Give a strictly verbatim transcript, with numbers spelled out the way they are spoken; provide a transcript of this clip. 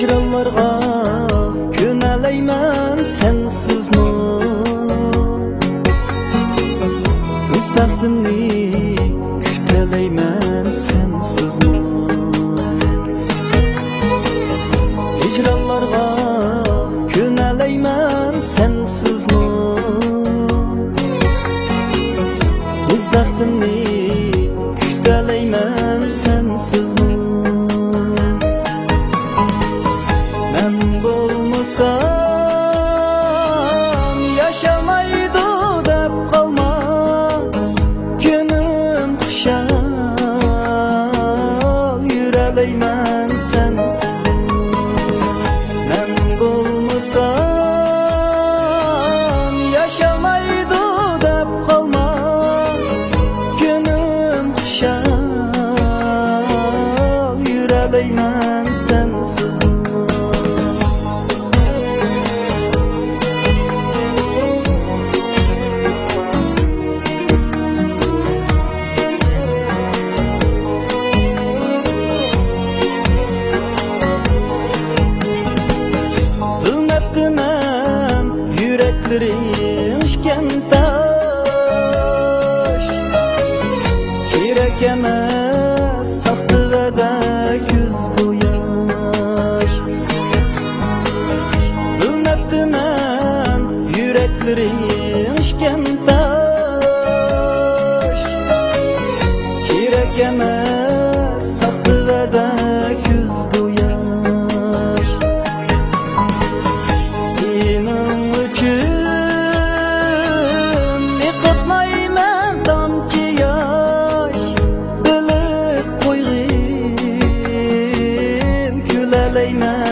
ھىجرانلارغا كۆنەلەيمەن سەنسىزمۇ؟ ئۆز بەختىمنى كۈتەلەيمەن سەنسىزمۇ؟ ھىجرانلارغا كۆنەلەيمەن سەنسىزمۇ؟ ئۆز بەختىمنى كۈتەلەيمەن سەنسىزمۇ؟ مەن بولمىسام ياشىمايدۇ دەپ قالما، كۈنۈم خۇشال يۈرەلەيمەن سەنسىز. مەن بولمىسام ياشىمايدۇ دەپ قالما، كۈنۈم خۇشال يۈرەلەيمەن سەنسىز. بىلمەپتىمەن يۈرەكلىرىڭ ئىكەن تاش، كېرەك ئەمەس ساختا ۋەدە، كۆز قوياش. بىلمەپتىمەن يۈرەكلىرىڭ ئىكەن تاش، كېرەك ئەمەس ساختا ۋەدە، كۆز قوياش. سېنىڭ ئۈچۈن ئېقىتمايمەن تامچە ياش، بىلىپ قويغىن كۈلەلەيمەن